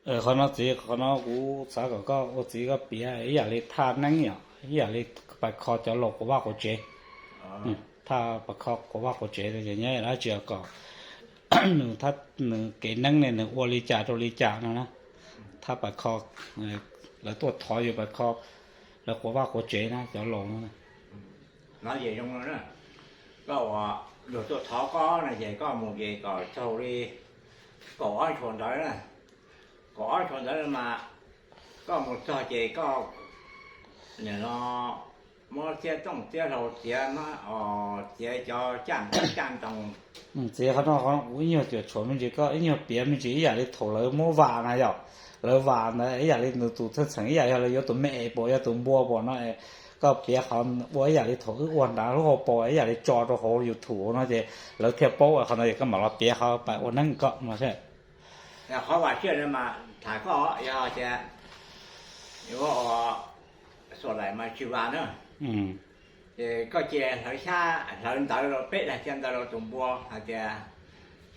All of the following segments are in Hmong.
Qhov no txiv, qhov no kuv xav kom koj ua txiv koj piav ib yam li thaj neeb yom, ib yam li pais kho cov laus quas vaj quas tsev. Thaj pais kho quas vaj quas tsev no ces nyob dab tsi kom nws, nws kev neeb ne nws ua li cas rau li cas no na. Thaj pais kho, lawv tuaj thov yus pais kho lawv quas vaj quas tsev na cov laus no. No ces zoo no na, koj ua luag tuaj thov koj no ces koj mus ces kom txaus li kaum ob tshuas ntawd na. Kaum ob tshuas ntawd mas koj mus txog ces koj nim no muab txiab tooj txiab hlau txiav, txiav cov caj npab caj ntoo. Txiv, qhov no kuv ib nyuag cuam tshuam me ntsis, koj ib nyuag piav me ntsis ib yam li thaum lawv muab vam na yom. Lawv vam ntawd ib yam li nws tus txheej txheem ib yam yog lawv yuav tus me es pom yog tus npua pom no, koj piav qhov ua ib yam li thaum wb ua nrad lub hauv paus ib yam li tso rau hauv YouTube no ces lawv thiaj paub. Qhov no ces koj mam los piav qhov pais ua neeb koj no seb. Qhov vam tsiaj no mas tham koj yog tias yuav xuas laim mas tsis vam na. Ces koj cia hlawv xyab hlawv ntawv rau peb dag cia ntawv rau tus npua hais tias,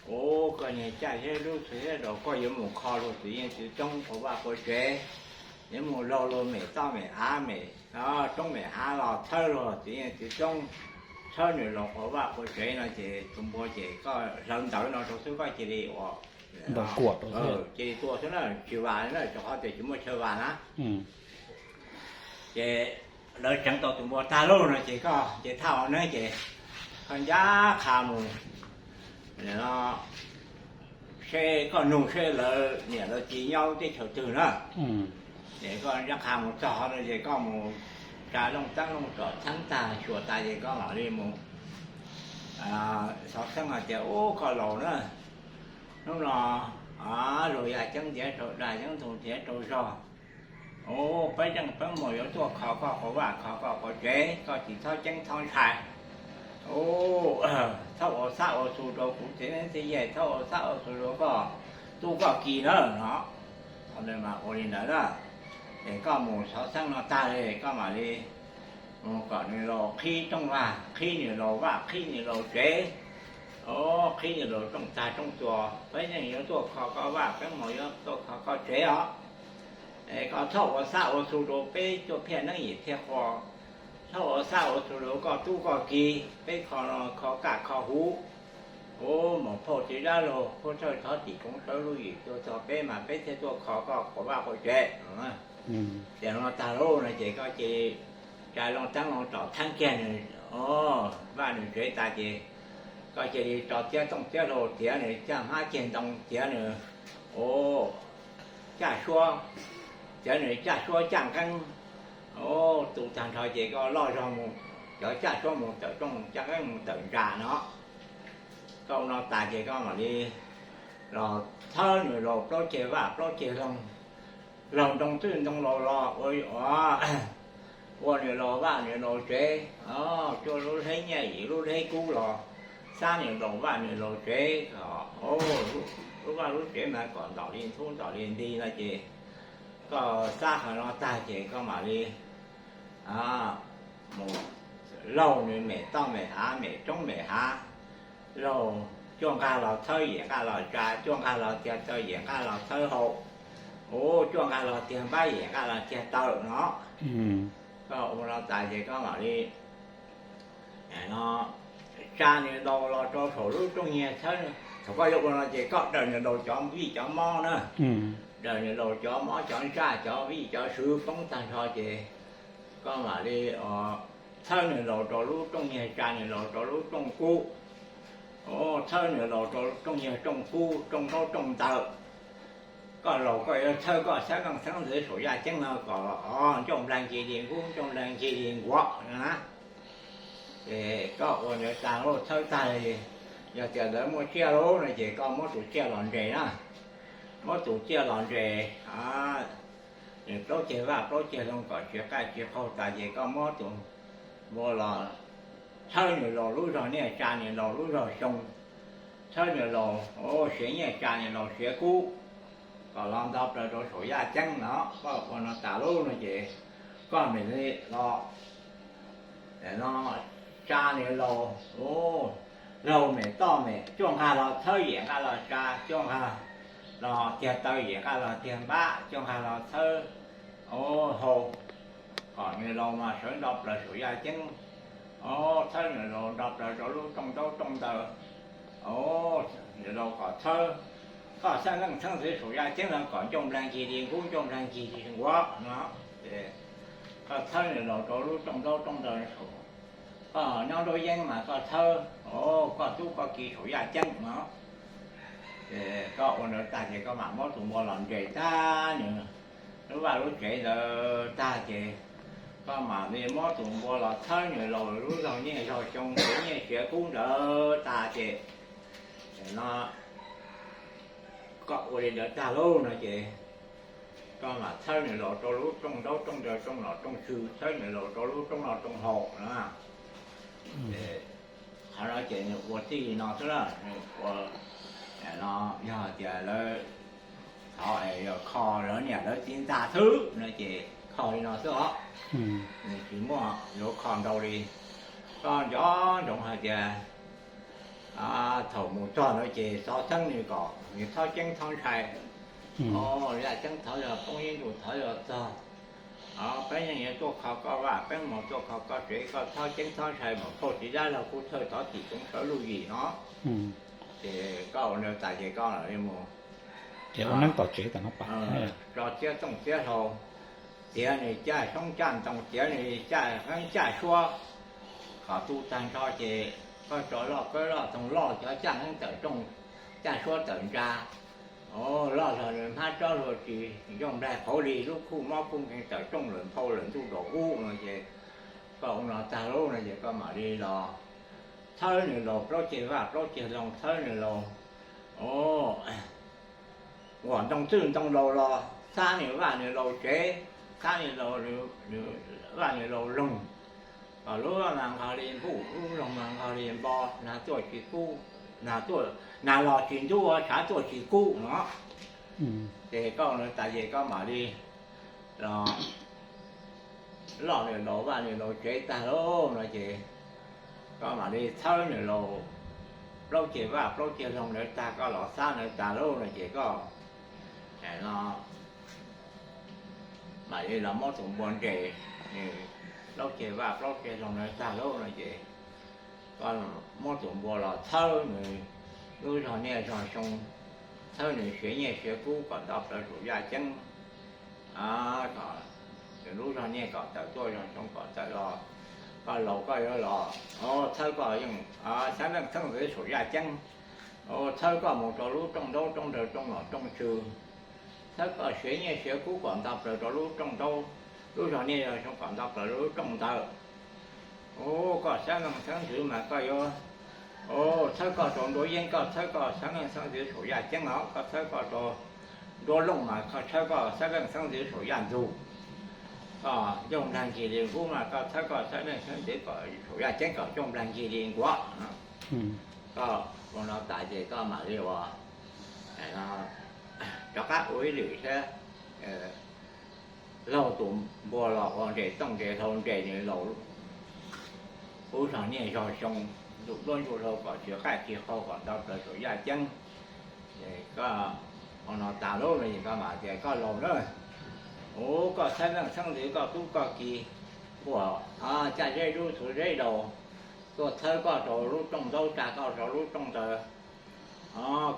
ub, koj niag caj zeb lub txhua zeb rau koj yuav mus kho luag txiv yeej txiv txoob quas vaj quas tsev, yuav mus laug luag mem toj mem av mem roob mem hav los txhawb luag txiv yeej txiv txoob, txhawb nws laus quas vaj quas tsev no ces tus npua ces koj hlawv ntawv no rau xwb koj cia li ua, cia li tua xwb na, tsis vam li na, rau qhov tias tsis muaj chaw vam na. Ces lawv tseev tau tus npua tag lauj no ces koj ces thaj ua neeb ces koj ncaj qha mus, seb koj nug seb lawv niam lawv txiv nyob teb chaws twg na. Ces koj ncaj qha mus txog no ces koj mus tsa looj teeb looj tsom txheeb tag xyuas tas ces koj mam li mus xov xeeb hais tias, ub, koj laus na, hnub no luag yaj ceeb ntiav rau dag, ceeb ntoog ntiav rau zog. Ub, peb yeej peb mus yuav tuaj kho koj quas vaj kho koj quas tsev, koj tsis txhob ceeb txhob ntshai. Ub, txhob ua xab ua xu rau kuv txiv neeb txiv yaig, txhob ua xab ua xu rau koj tub koj ki na no. Ua li ntawd na, ces koj mus xov xeeb no tag li koj mam li mus kom nws laus qhib rooj vag, qhib nws laus vaj, qhib nws laus tsev, qhib nws laus rooj tag rooj txuas. Peb yeej yuav tuaj kho koj vaj, peb mus yuav tuaj kho koj tsev os. Es koj txhob ua xab ua xu rau peb tuaj phiaj neeb yim thiaj qhua, txhob ua xab ua xu rau koj tub koj ki, peb kho no kho kaj kho huv. Ub, mus phauj txiv dab laug, phauj thawj thov tim koov sawv lub yim tuaj txog peb mas peb thiaj tuaj kho koj quas vaj quas tsev. Tias no tag lauj no ces koj cia li tsa loo teeb loo tsom txheeb kiag nws vaj nws tsev tas ces koj cia li tso txiab tooj txiab hlau txiav nws caj hmab ceg ntoo, txiav nws, ub, caj suab, txiav nws caj suab caj nqeeb, ub, tu tag nrho ces koj loj zog mus, cov caj suab mus tawm rooj, caj nqeeb mus tawm ntsa no. Koj ua no tas ces koj mam li los txhawb nws laus plaub ceg vaj plaub ceg loog, laug ntoo twj ntoo laus los ua, ua nws laus vaj nws laus tsev, cuaj lub hleb nyiaj yim lub hleb kub los xab nws laus vaj nws laus tsev, lub vaj lub tsev mas kom ntom li nthub ntom li nti no ces koj xab qhov no tag ces koj mam li mus laug nws mem toj mem av mem roob mem hav, laug cuaj nqaj los txhawb yim nqaj los tsa, cuaj nqaj los tiag taw yim nqaj los txhawb hau, ub, cuaj nqaj los tiag npab yim nqaj los tiag taw no. Koj ua no tas ces koj mam li tsa nws laus los rau saum lub rooj nyiag txhawb. Thaum koj yuav ua no ces koj daws nws laus cov vij cov mob na, daws nws laus cov mob cov ntsaj cov vij cov swv poob tag nrho ces koj mam li txhawb nws laus rau lub rooj nyiag, tsa nws laus rau lub rooj kub, txhawb nws laus rau rooj nyiag rooj kub rooj ntaub rooj ntawv. Koj laus koj yuav txhawb koj xab leej xeeb ntxwv saum yaj ceeb no kom ncauj nplag ncig li nqub ncauj nplag ncig li nkuav na. Ces koj ua ntawd tag lauj, txhawb tag li, yog tias lawv muaj tsiaj lauj no ces koj muab tus tsiaj los nres na, muab tus tsiaj los nres nws plaub ceg vaj plaub ceg loog kom tsis qaij tsis qaug tas ces koj muab tus npua los txhawb nws laus lub zog nyiaj, tsa nws laus lub zog xyoo, txhawb nws laus siav nyiaj, tsa nws laus siav kub, kom los nto plaws rau saum yaj ceeb no. Koj ua no tas lauj no ces koj mam li los tsa nws laus, laug mem toj mem, cuaj nqaj los txhawb yim nqaj los tsa, cuaj nqaj los tiag taw, yim nqaj los tiag npab, coj nqaj los txhawb, o, hau, kom nws laus mas sawv nto plaws saum yaj ceeb, o, txhawb nws laus nto plaws rau lub rooj ntaub rooj ntawd, o, nws laus kom txhawb, koj xab leej xeeb ntxwv saum yaj ceeb no kom ncauj nplag ncig li nqub, ncauj nplag ncig li nkuav no, ces koj txhawb nws laus rau lub rooj ntaub rooj ntawd saum, koj nyob nruab yeeb mas koj txhawb, o, koj tub koj ki saum yaj ceeb no. Ces koj ua ntawd tag ces koj mam muab tus npua los nres tag nws lub vaj lub tsev ntawd tag ces koj mam li muab tus npua los txhawb nws laus lub zog nyiaj zog xyoo, siav nyiaj siav kub ntawd tag ces, no, koj ua li ntawd tag lauj no ces koj mam txhawb nws laus rau lub rooj ntaub rooj ntawd, rooj nom rooj tswv, txhawb nws laus rau lub rooj noj rooj haus na. Qhov no ces nws ua txij li no xwb na, nws ua, no, yog tias lawv thov es yog kho lawv niam lawv txiv ntxa xwb no ces kho li no xwb os. Nws tsis muaj yuav kho ntau li. Koj nco ntsoov hais tias thaum mus txog no ces xov xeeb nws kom nws txhob ceeb txhob ntshai. Yaj ceeb thov yog poob, yeeb ncuj thov yog txog, peb yeej yuav tuaj kho koj vaj, peb mus tuaj kho koj tsev, koj txhob ceeb txhob ntshai, mas phauj txiv dab laug kuj thawj tov tim tsoov sawv luj yim no. Ces koj ua ntawd tas ces koj mam li mus tso txiab tooj txiab hlau, txiav nws caj xyoob caj ntoo, txiav nws caj qeeb caj suab, kom tu tag nrho ces koj tso loj kawb loj toog loj cov caj qeeb tawm rooj, caj suab tawm ntsa, loj zog nws hmab tsob hlua tsis, ncauj nplaig qauv li, lub khuj mob khuj nkeeg tawm rooj lawm, nphau lawm ntuj nraum ub no ces koj ua no tag lauj no ces koj mam li los txhawb nws laus plaub ceg vaj plaub ceg loog, txhawb nws laus, o, uas ntoo txwj ntoo laus los xab nws vaj nws laus tsev, xab nws laus, vaj nws laus loog, kom lub vaj mas nqog li npuj, lub loog mas nqog li npo, nag tuaj tsis kub, nag los tsis ntub, tshav tuaj tsis kub no. Ces koj ua tas ces koj mam li los loj nws laus vaj nws laus tsev tag lauj no ces koj mam li txhawb nws laus plaub ceg vaj plaub ceg loog ntawd tag, koj los xab ntawd tas lauj no ces koj, no, mam li los muab tus npua nres nws plaub ceg vaj plaub ceg loog ntawd tag lauj no ces koj muab tus npua los txhawb nws lub zog nyiaj zog xyoo, txhawb nws siav nyiaj siav kub kom nto plaws saum yaj ceeb, kom nws lub zog nyiaj kom tawm tuaj zog xyoo kom tawm los, koj laus koj yuav los, txhawb koj yeej xab leej xeeb ntxwv saum yaj ceeb, txhawb koj mus rau lub rooj ntaub rooj ntawd rooj nom rooj tswv, txhawb koj siav nyiaj siav kub kom nto plaws rau lub rooj ntaub, lub zog nyiaj zog xyoo kom nto plaws lub rooj ntawd. Ua koj xab leej xeeb ntxwv mas koj yuav, txhawb koj rau nruab yeeb, koj txhawb koj xab leej xeeb ntxwv saum yaj ceeb os, koj txhawb koj rau nruab looj mas koj txhawb koj xab leej xeeb ntxwv saum yaj ntxug, koj ncauj nplaig ncig li nkuav mas koj txhawb koj xab leej xeeb ntxwv kom saum yaj ceeb kom ncauj nplaig ncig li nkuav. Koj ua no tas ces koj mam li ua rov qab ua ib lwm thiab, laug tus npua los ua nres tooj nres hlau nres nws laus lub zog nyiaj zog xyoo, ntuj duab ntuj hlau kom tsis qaij tsis qau kom nto plaws saum yaj ceeb. Koj ua no tas lauj no ces koj mam tias koj laus na, ua koj xab leej xeeb ntxwv koj tub koj ki, ua caj zeb dub txhuv zeb daus, tuaj txhawb koj rau lub rooj ntaub tsa koj rau lub rooj ntawd,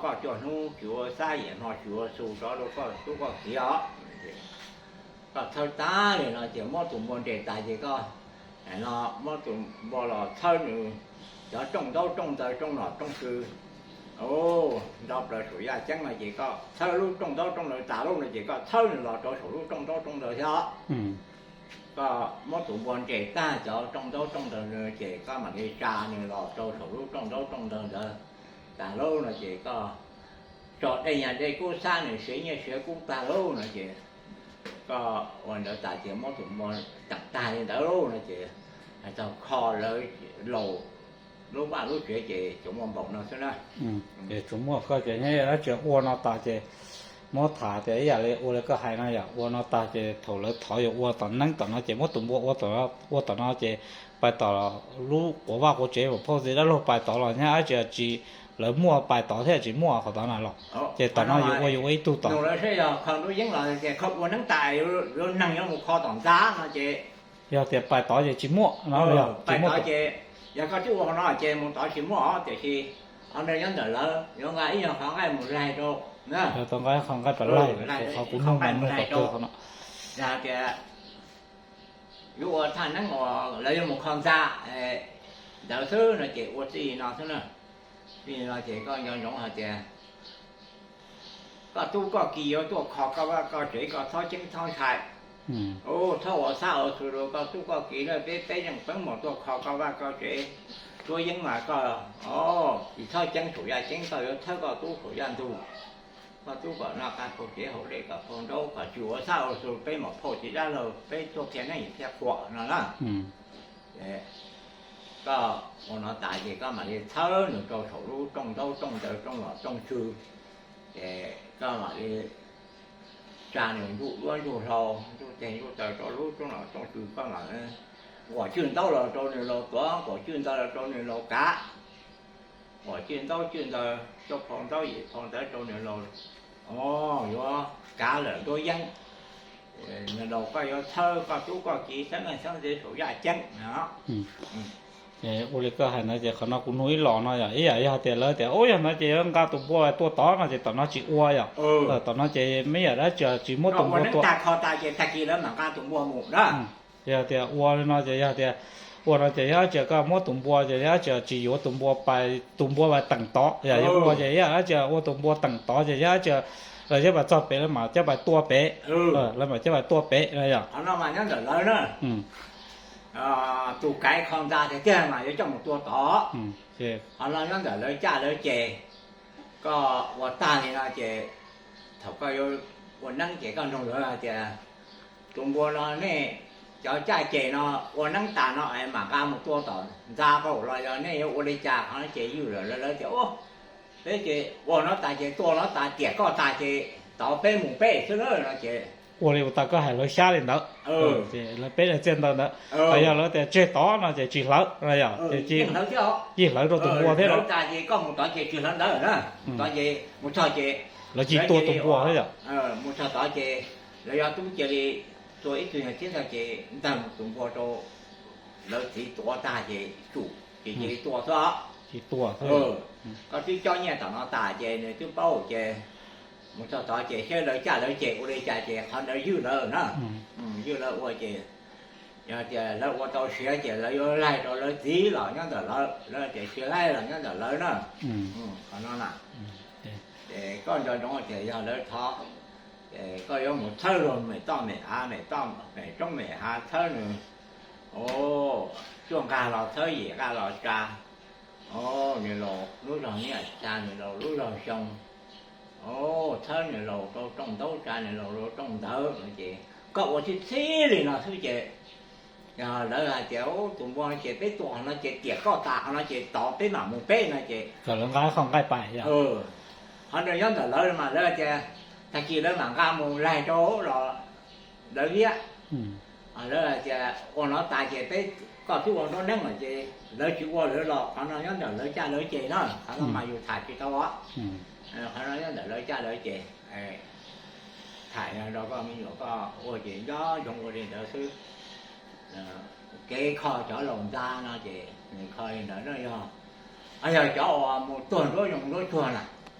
koj cuaj hnub tsis ua xab yim hmo tsis ua xu rov rau koj tub koj ki os. Koj txhawb tag li no ces muab tus npua nres tas ces koj, no, muab tus npua los txhawb nws cov rooj ntaub rooj ntawd rooj nom rooj tswv, nto plaws saum yaj ceeb no ces koj txhawb lub rooj ntaub rooj ntawd tas lauj no ces koj txhawb nws los rau saum lub rooj ntaub rooj ntawd thiab. Koj muab tus npua nres tag cov rooj ntaub rooj ntawd no ces koj mam li tsa nws los rau saum lub rooj ntaub rooj ntawd ntawd tas lauj no ces koj tso dej nyag dej kub xab nws siav nyiaj siav kub tag lauj no ces koj ua ntawd tas ces muab tus npua teem tag li ntawd lauj no ces hais txog kho lawv laus lub vaj lub tsev ces tsuas muaj npaum no xwb na. Ces tsuas muaj koj ces nyob dab tsi ua no tas ces muab tham tias ib yam li ua li koj hais no yom, ua no tas ces thaum lawv thov yuav ua tom neeb tom no ces muab tus npua ua tom no ces pais tom lub quav vaj quav tsev, phauj txiv dab laug pais tod los nyob dab tsi tsis lawv muaj pais tod thiab tsis muaj qhov tod na los? Ces tom no yus ua yus ua ib tug tom. Yog tias pais tod ces tsis muaj no, yog tsis muaj ces, yog koj twb ua no ces mus tod tsis muaj, tiam sis qhov no nyob ntawm lawv yuav nqa ib nyuag qhov nqaij mus laig rau, tau nqa qhov nqaij pais laig, qhov kuv nug no nug kom kawg qhov no. Yog tias yuav ua thaj neeb uas lawv yuav mus kho ntxa ntawd xwb no ces ua txij no xwb na. Txij no ces koj nco ntsoov hais tias koj tub koj ki yuav tuaj kho koj vaj koj tsev, koj txhob ceeb txhob ntshai. Txhob ua xab ua xwm rau koj tub koj ki na, peb peb yeej peb mus tuaj kho koj vaj koj tsev. Tuab yeeb mas koj tsis txhob ceeb saum yaj ceeb, koj yuav thawb koj tub saum yaj ntug. Koj tub kom noj qab haus cev haus dej kom haus nraub, kom tsis ua xab ua xwm, peb mus phauj txiv dab laug peb tuaj qhia neeb thiab qhuas no na. Koj ua no tas ces koj mam li txhawb nws rau saum lub rooj ntaub rooj ntawv rooj lom rooj tsw, ces koj mam li tsa nws ntuj duab ntuj hlau ntuj teg ntuj taw rau lub rooj lom rooj tsw, koj mam quam cwj ntaub los rau nws laus tuav, quam cwj ntawv los rau nws laus kav, quam cwj ntaub cwj ntawv, coj phau ntaub yim phau ntawv rau nws laus, o, yuav kav lawm ntuab yeeb. Nws laus koj yuav txhawb koj tub koj ki xeeb leej xeeb ntxwv saum yaj ceeb no. Ua li koj hais no ces qhov no kuv nug ib los no yog ib yam yog tias lawv tias ub yog no ces yuav nqa tus npua tuaj tod no ces tom no tsis ua yom. Tom no ces me yam dab tsi tsis muab tus npua tua. Ces yog tias ua li no ces yog tias, ua no ces yog dab tsi koj muab tus npua ces yog dab tsi tsis yuav tus npua pais, tus npua pais teem tod, yog yuav ua ces yog dab tsi ua tus npua teem tod ces yog dab tsi los coj pais txog pem lawv mam coj pais tua pem, lawv mam coj pais tua pem no yog. Qhov no mas nyob ntawm lawv na. Tus kaiv kho ntxa tiag tiag mas yuav coj mus tua tod. Qhov no nyob ntawm lawv caj lawv ces. Koj ua tag li no ces thaum koj yuav ua neeb ces koj nug lawv hais tias tus npua no nej cov caj ces no ua neeb tas no es mam nqa mus tua tom ntxa qaum los yog nej yuav ua li cas, qhov no ces ywj lawm, lawv tias peb ces ua no tas ces tua no tas tiam koj tas ces tod peb mus peb xwb na no ces ua li uas tas koj hais lawv xyab li ntawd. Lawv peb daim txiaj ntawv ntawd, yog lawv tias tseg tod no ces tsis hlawv no yog ces yeej hlawv rau tus npua thiab los. Tas ces koj mus tod ces tsis hlawv ntawd na. Tod ces mus txog ces lawv cia li tua tus npua thiab yom. Mus txog tod ces lawv yog tub cia li tua ib tug nyuag tib ntag ces ntag tus npua rau lawv txiv tuav tag ces tsum ces cia li tua xwb. Tsis tua xwb. Koj twb cob nyiaj tom no tas ces nws twb paub ces mus txog tod ces saib lawv caj lawv ces ua li cas ces qhov ntawd ywj lawv na. Ywj lawv ua ces yog tias lawv ua tau siav ces lawv yuav laig rau lawv txiv los nyob ntawm lawv, lawv tias tsis laig los nyob ntawm lawv na. Qhov no na, ces koj nco ntsoov tias yog lawv thov, ces koj yuav mus txhawb luag mem toj mem av mem toj mem roob mem hav txhawb nws, cuaj nqag los txhawb yim nqag los tsa, nws laus lub zog niaj tsa nws laus lub zog xyoo, txhawb nws laus rau rooj ntaub tsa nws laus rau rooj ntawv no ces koj ua txhib txhib li no xwb ces yog lawv hais tias tus npua no ces peb tua qhov no ces tiam koj tas qhov no ces tod peb mam mus peb no ces kom lawv nqa qhov nqaij pais yog. Qhov no nyob ntawm lawv mas lawv hais tias tag kis lawv mam nqa mus laig rau los lawv liab. Lawv hais tias ua no tas ces peb, koj twb ua nruab neeb lawm ces lawv tsis ua lawv los qhov no nyob ntawm lawv caj lawv ces na, qhov no mas yus tham tsis tau os. Qhov no nyob ntawm lawv caj lawv ces, tham rau koj me nyuam koj ua ces nco ntsoov ua li ntawd xwb. Kev kho cov laus ntxa no ces nws kho li ntawd no yog, yog cov uas mus tuag nruab zoov nruab tsuag na.